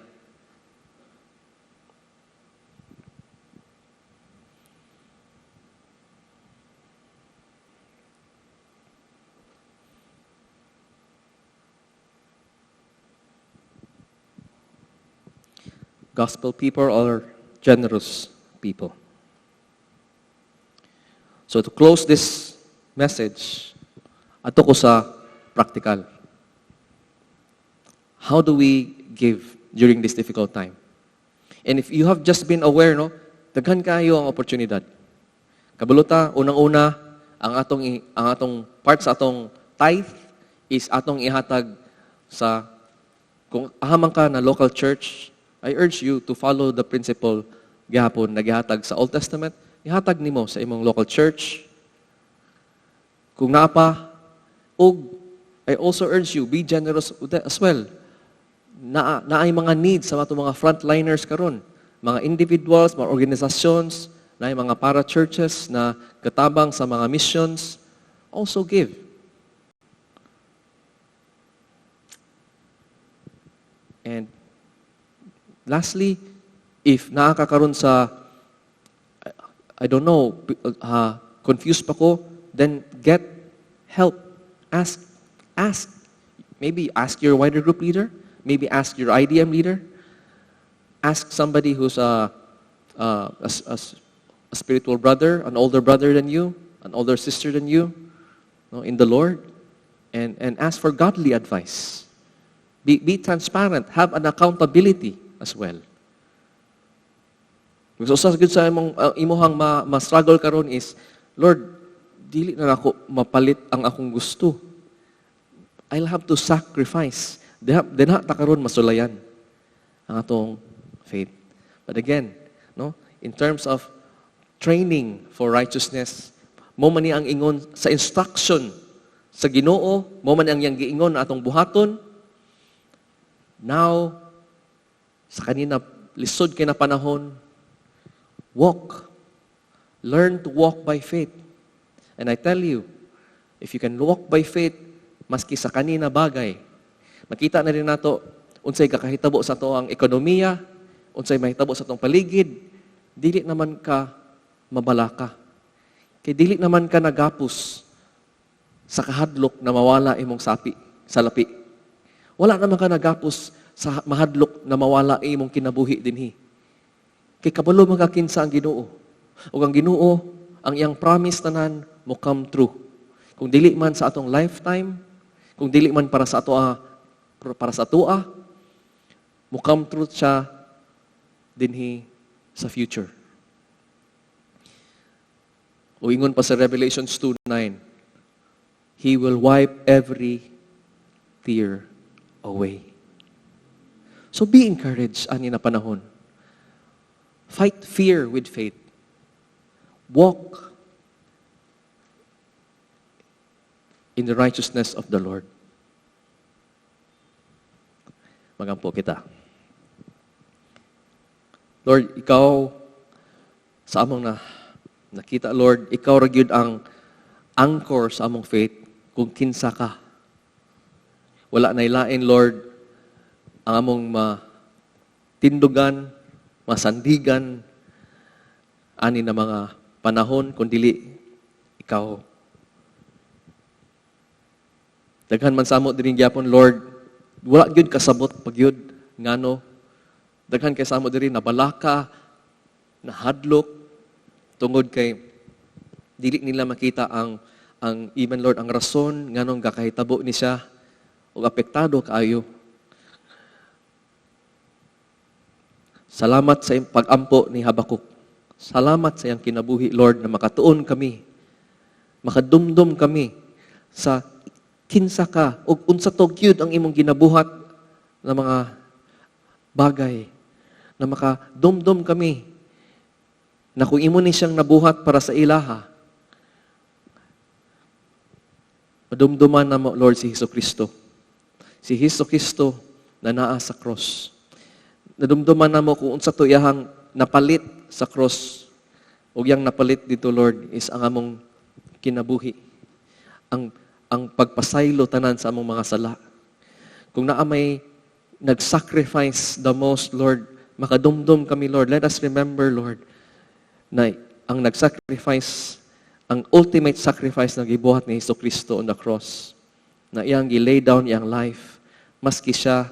Gospel people are generous people. So to close this message, ato ko sa practical. How do we give during this difficult time? And if you have just been aware, no, daghan kayo ang oportunidad. Kabalo ta, unang-una, ang atong part sa atong tithe is atong ihatag sa, kung aha man ka na local church, I urge you to follow the principle gihapon na gihatag sa Old Testament, ihatag nimo sa imong local church. Kung naa pa, ug I also urge you, be generous as well. Naay mga needs sa atong mga frontliners karon, mga individuals, mga organizations, naay mga para-churches na katabang sa mga missions, also give. And lastly, if naa ka karon sa, I don't know, confused pa ko, then get help. Ask. Ask. Maybe ask your wider group leader. Maybe ask your IDM leader. Ask somebody who's a spiritual brother, an older brother than you, an older sister than you, no, in the Lord, and ask for godly advice. Be transparent. Have an accountability as well. Because usa gud sa imong imuhang ma-struggle karon is, "Lord, dili na nako mapalit ang akong gusto. I'll have to sacrifice." Dinha ta karon masulayan ang atong faith. But again, no, in terms of training for righteousness, mao man ni ang ingon sa instruction sa Ginoo, mao man ang iyang giingon na atong buhaton. Now, sa kanina lisod kay na panahon, walk. Learn to walk by faith. And I tell you, if you can walk by faith, maski sa kanina bagay, makita na rin nato unsay kakahitabo sa ato ang ekonomiya, unsay mahitabo sa atong paligid, dili naman ka mabalaka. Kay dili naman ka nagapos sa kahadlok na mawala imong sapi, sa lapi. Wala naman ka nagapos sa mahadlok na mawala imong kinabuhi dinhi. Kay kabalo man ka kinsa ang Ginoo. Ug ang Ginoo, ang iyang promise tanan mo come true. Kung dili man sa atong lifetime, kung dili man para sa atoa, mo come true siya dinhi sa future. O ingon pa sa Revelations 2:9, "He will wipe every tear away." So be encouraged ani na panahon. Fight fear with faith. Walk in the righteousness of the Lord. Magampo kita. Lord, ikaw sa among na nakita, Lord, ikaw ra gyud ang anchor sa among faith kung kinsa ka. Wala na ilain, Lord, ang among matindugan, masandigan, ani na mga panahon, kung dili ikaw. Daghan man sa amo diri gyapon, Lord, wala gyud kasabot pagyud ngano. Daghan kay sa amo diri nabalaka, nahadlok tungod kay dili nila makita ang even, Lord, ang rason nganong gakahitabo ni siya ug apektado kaayo. Salamat sa iyong pag-ampo ni Habakuk. Salamat sa iyang kinabuhi, Lord, na makatuon kami, makadumdum kami sa kinsa ka ug unsa to gyud ang imong ginabuhat na mga bagay, na makadumdum kami na kung imo ni siyang nabuhat para sa ilaha, madumduman na mo, Lord, si Hesus Kristo. Si Hesus Kristo na naa sa cross. Nadumduman na mo kung unsa to iyahang napalit sa cross. Ug iyang napalit dito, Lord, is ang among kinabuhi. Ang pagpasaylo tanan sa among mga sala. Kung naa may nag-sacrifice the most, Lord, makadumdum kami, Lord. Let us remember, Lord, na ang nag-sacrifice, ang ultimate sacrifice na gibuhat ni Hesus Kristo on the cross, na iyang gi-lay down iyang life, maski siya,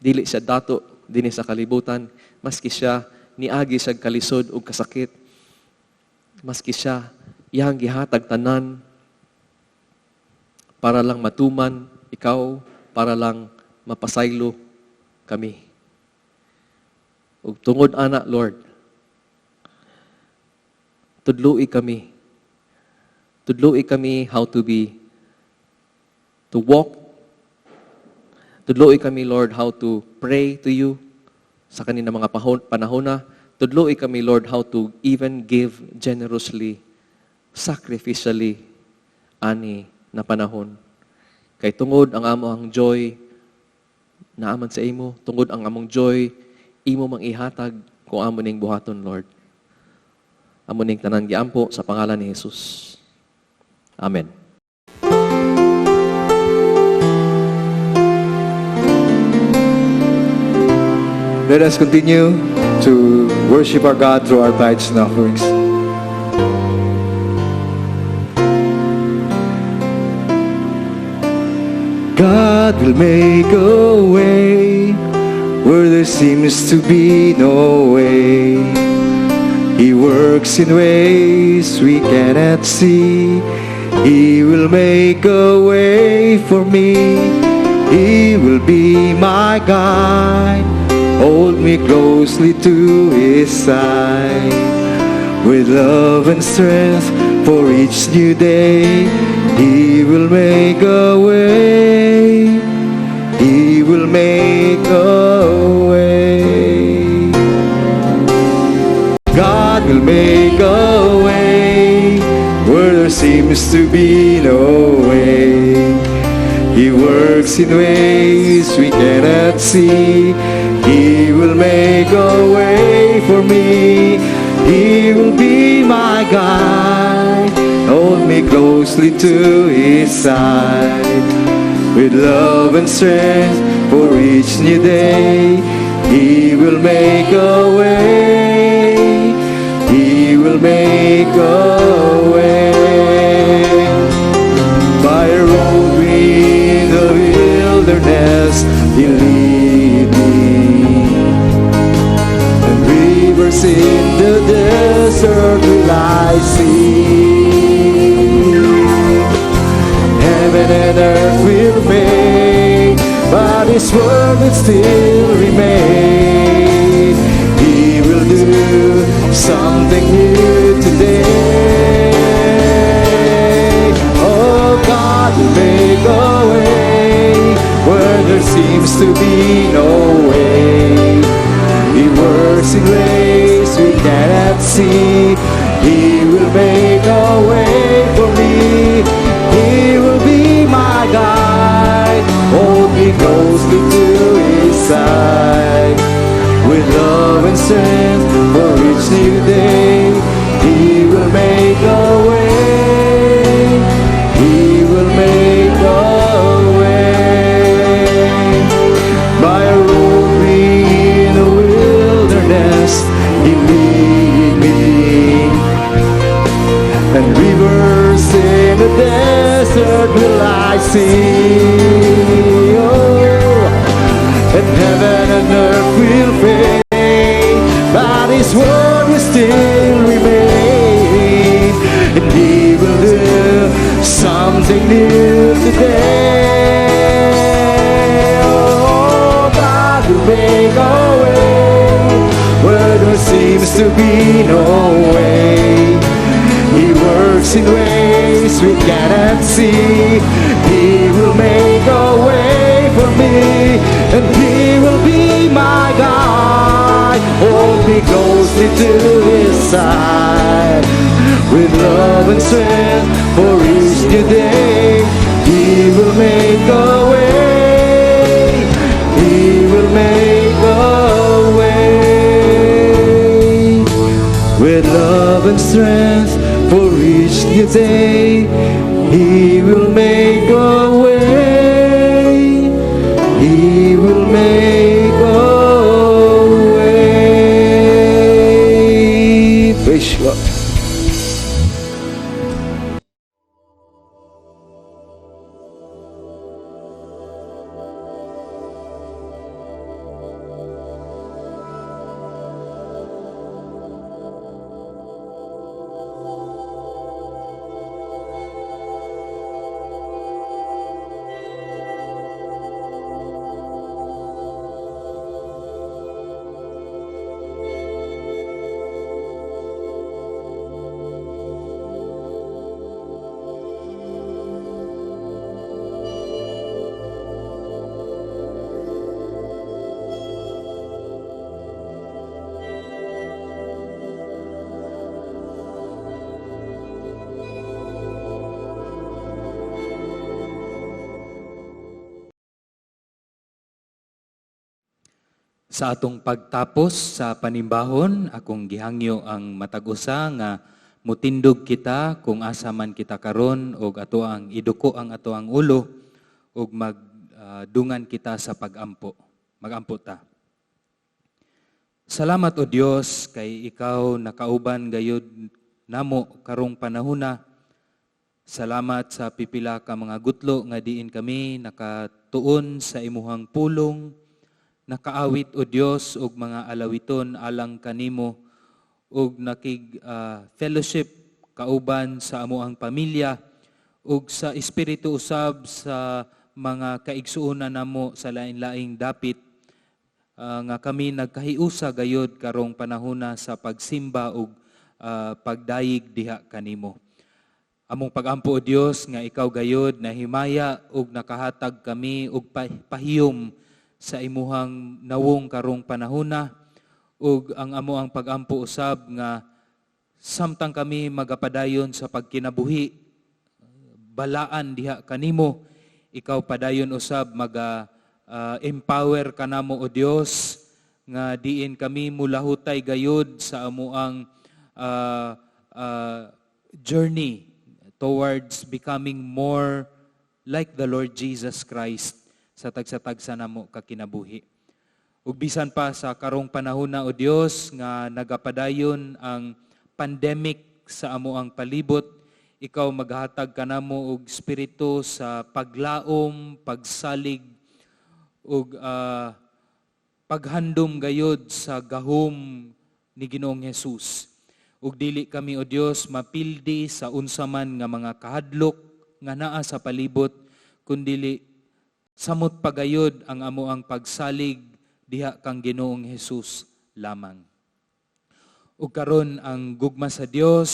dili siya dato dinhi sa kalibutan, maski siya niagi siya kalisod ug kasakit, maski siya iyang gihatag tanan para lang matuman ikaw, para lang mapasaylo kami. Ug tungod ana, Lord, tudloi kami. Tudloi kami how to walk. Tudloi kami, Lord, how to pray to you sa kanina mga panahon na. Tudloi kami, Lord, how to even give generously, sacrificially, ani na panahon. Kay tungod ang amo ang joy, naaman sa imo, tungod ang among joy, imo mang ihatag kung amo ning buhaton, Lord. Amo ning tanan giampo sa pangalan ni Jesus. Amen. Let us continue to worship our God through our tithes and offerings. God will make a way where there seems to be no way. He works in ways we cannot see. He will make a way for me. He will be my guide. Hold me closely to His side. With love and strength for each new day, He will make a way. He will make a way. God will make a way where there seems to be no way. He works in ways we cannot see. He will make a way for me. He will be my guide. Hold me closely to His side. With love and strength for each new day, He will make a way. He will make a way. By a road in the wilderness, He lead me. And rivers in the desert will I see. Heaven and earth will fade, but His word will still remain. He will do something new today. Oh, God will make a way where there seems to be no way. He works in ways we cannot see. He will make side. With love and strength for each new day, He will make a way. He will make a way. By a roadway in the wilderness, He lead me. And rivers in the desert will I see. Oh, and heaven and earth will fade, but His word will still remain. And He will do something new today. Oh, God will make a way where there seems to be no way. He works in ways we cannot see. He will make a way for me, and He will be my guide. Hold me closely to His side. With love and strength for each new day, He will make a way. He will make a way. With love and strength for each new day, He will make a way. He will make a way. Praise God. Sa atong pagtapos sa panimbahon, akong gihangyo ang matag usa nga mutindog kita kung asa man kita karon og ato ang iduko ang ato ang ulo og magdungan kita sa pagampo. Magampo ta. Salamat, O Dios, kay ikaw nakauban gayud namo karong panahona. Salamat sa pipila ka mga gutlo nga diin kami nakatuon sa imuhang pulong, nakaawit, O Dios, og mga alawiton alang kanimo ug nakig fellowship kauban sa amoang pamilya ug sa espiritu usab sa mga kaigsuonan namo sa lain-laing dapit nga kami nagkahiusa gayod karong panahona sa pagsimba ug pagdayeg diha kanimo. Among pagampo, O Dios, nga ikaw gayod nahimaya ug nakahatag kami og pahiyom sa imuhang nawong karong panahona ug ang amo ang pagampo usab nga samtang kami magapadayon sa pagkinabuhi balaan diha kanimo, ikaw padayon usab maga empower kanamo, O Dios, nga diin kami mulahutay gayod sa amoang journey towards becoming more like the Lord Jesus Christ sa tagsa-tagsa namo kakinabuhi. Ug bisan pa sa karong panahon na, O Dios, nga nagapadayon ang pandemic sa amoang palibot, ikaw maghatag kanamo og espiritu sa paglaom, pagsalig ug paghandom gayod sa gahom ni Ginoong Hesus. Ug dili kami, O Dios, mapildi sa unsa man nga mga kahadlok nga naa sa palibot, kundili samot pagayod ang amoang pagsalig diha kang Ginoong Hesus lamang. Ug karon ang gugma sa Dios,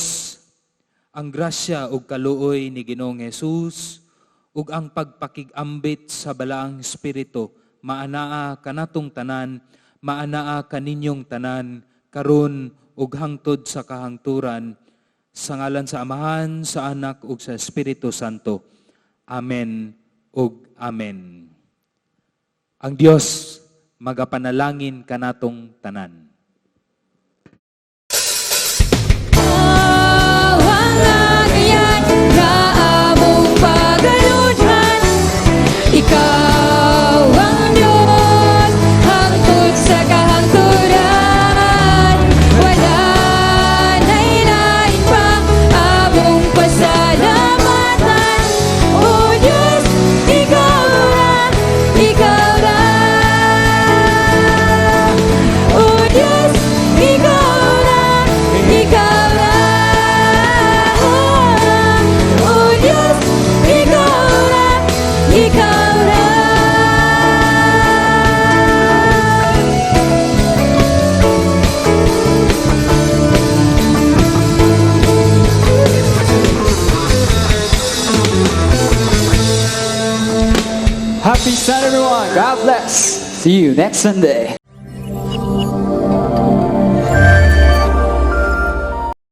ang grasya ug kaluoy ni Ginoong Hesus ug ang pagpakig-ambit sa Balaang Espiritu maanaa kanatong tanan, maanaa kaninyong tanan karon ug hangtod sa kahangturan, sa ngalan sa Amahan, sa Anak ug sa Espiritu Santo. Amen ug amen. Ang Dios Magapanalangin kanatong tanan. Ikaw ang agayan nga among pagaludhan. Ikaw ang Diyos hangtod sa kahangturan. Wala na'y lain pa among pasalamatan. O Diyos, Ikaw ra, Ikaw ra. O Diyos, Ikaw ra, Ikaw ra. O Diyos, Ikaw ra, Ikaw ra. Happy Sunday, everyone. God bless. See you next Sunday.